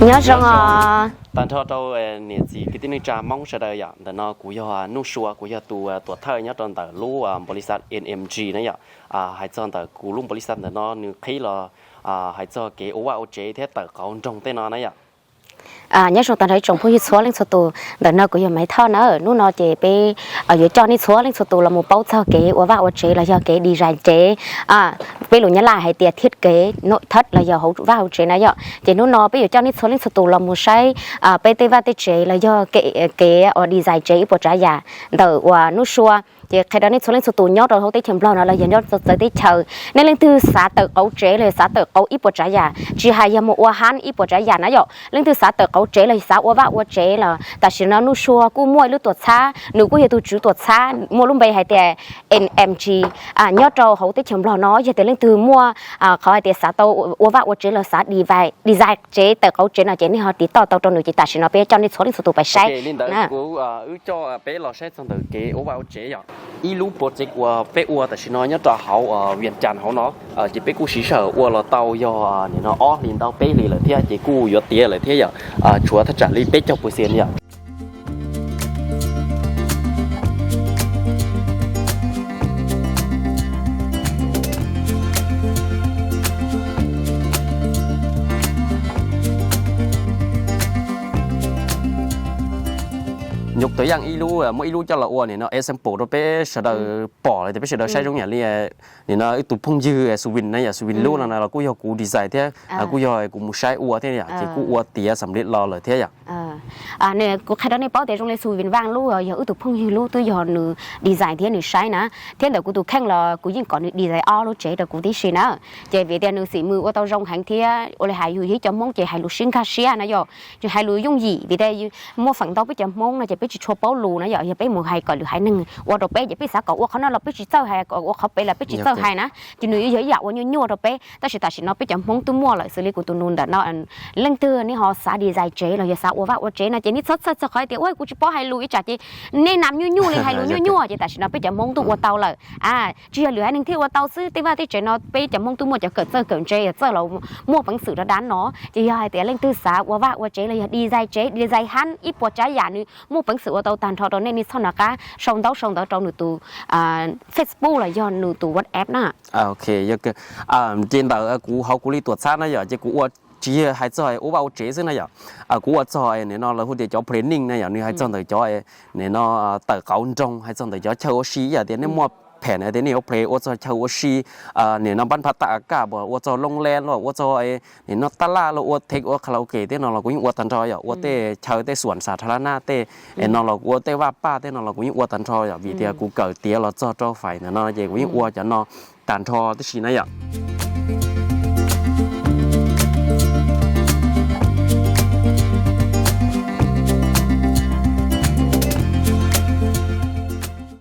Nyob zoo os. Tag nrho rau niam txiv kwv tij neej tsa Hmoob sawv daws yom, ntawm no kuv yog Nuj Sua, kuv yog tus tuam thawj nyob rau ntawm lub npaus lis xaj N M G na yom. Hais txog ntawm kuv lub npaus lis xaj ntawm no nws qhib los hais txog kev ua vaj ua tsev thiab tawm qauv nroog tej no na yom. Nyob zoo tag nrho ib tsoom phooj ywg txhua leej txhua tus, ntawm no kuv yog Maiv Thoj na. Hnub no ces peb yuav coj nej txhua leej txhua tus los mus paub txog kev ua vaj ua tsev los yog kev design tsev, peb lus Nyab Laj hais tias thiết kế nội thất los yog hauv vaj hauv tsev na yom. Ces hnub no peb yuav coj nej txhua leej txhua tus los mus saib peb tej vaj tej tsev los yog kev ua design tsev ib puas tsav yam ntawm uas Nuj Sua. Ces qhia rau nej txhua leej txhua tus nyob rau hauv teb chaws Nplog no los yog nyob txawv teb chaws, nej leej twg xav tawm qauv tsev los yog xav tawm qauv ib puas tsav yam, tsis hais yog mus ua hab ib puas tsav yam na yom, leej twg xav tawm qauv tsev los xav ua vaj ua tsev los tam sim no Nuj Sua kuj muaj ib lub tuam txhab, nws kuj yog tus tswv tuam txhab muaj lub npe hais tias N M G. Nyob rau hauv teb chaws Nplog no yog tias leej twg muaj qhov hais tias xav tau ua vaj ua tsev los xav design tsev tawm qauv tsev no ces nej ho tiv toj tau rau nws. Ces tam sim no peb coj nej txhua leej txhua tus pais saib. Li ntawd kuv wb coj peb los saib txog ntawm kev ua vaj ua tsev yom. Ib lub project uas peb ua tam sim no nyob rau hauv Vias Cas hauv no, ces peb kuj siv sij hawm ua los tau yog nim no ob hlis ntau peb hlis lawm thiab, ces kuj yuav tiav lawm thiab yom. Tshuav thaj tsam li peb caug percent yom. Nyuj tawv yaj ib lub, muaj ib lub coj los ua nim no example rau peb sawv daws pom los tias peb sawv daws saib zoo yam li nim no ib tug phooj ywg Xu Vin na yom, Xu Vin lub no los kuj yog kuv design thiab, kuj yog kuv mus saib ua thiab yom, ces kuj ua tiav xam li los lawm thiab yom. Kuv qhia rau nej paub tias zoo li Xu Vin Vaj lub yog wb tus phooj ywg lub twb yog nws design thiab nws saib na, thiab ntawm kuv tus kheej los kuv yeej kom nws design ob lub tsev rau kuv tib si na. Ces vim tias nws xim mws ua tau zoo heev thiab ua li hais yus yog ib cov Hmoob ces hais lus sib nkag siab na yom, hais lus yooj yim vim tias muaj feem ntau peb cov Hmoob no ces peb tsis tshua paub lus na yom, yog peb mus hais kom lwm haiv neeg ua rau peb ces peb xav kom ua qhov no los peb tsis txawj hais, kom ua qhov pem los peb tsis txawj hais na. Ces nws yog ib yam ua nyuaj nyuaj rau peb, tab sis tam sim no peb cov Hmoob twb muaj lawm, xws li kuv tus nus ntawm no, leej twg nej ho xav design tsev los yog xav ua vaj ua tsev no ces nej txhob txhawj txog qhov tias ua kuv tsis paub hais lus ib tsam ces nej nam nyuaj nyuaj li hais lus nyuaj nyuaj, ces tam sim no peb cov Hmoob twb ua tau lawm. Tsis yog lwm haiv neeg thiaj ua tau xwb, tej vaj tej tsev no peb cov Hmoob twb muaj cov kawm txawj kawm ntse, txawj los muaj peev xwm rau dab no. Ces yog hais tias leej twg xav ua vaj ua tsev los yog design tsev design hab ib puas tsav yam nws muaj peev xwm ua tau tag nrho rau nej, nej txhob nco qab sau ntaub sau ntawv rau nws tus Facebook los yog nws tus WhatsApp na. Ces ntawm kuv hauv kuv li tuam txhab na yom, ces kuv ua tsis yog hais txog ua vaj ua tsev xwb na yom. Kuv ua txog nim no lawv hu tias cov planning na yom, nws hais txog ntawm cov nim no tawm qauv nroog, hais txog ntawm cov chaw ua si, yam tias nej muaj phem tias nej yuav plan ua txog chaw ua si, nim no npab nphav taj kaj, ua txog loob leb los ua txog nim no taj laj los ua thej ua karaoke tej no los kuv yeej ua tag nrho yom, ua tej chaw tej xuam xas tha la naj tej no los kuv ua tej vaj paj tej no los kuv yeej ua tag nrho yom, vim tias kuv kawm tiav los txog rau faim ntawm no ces kuv yeej ua cov no tag nrho tib si na yom.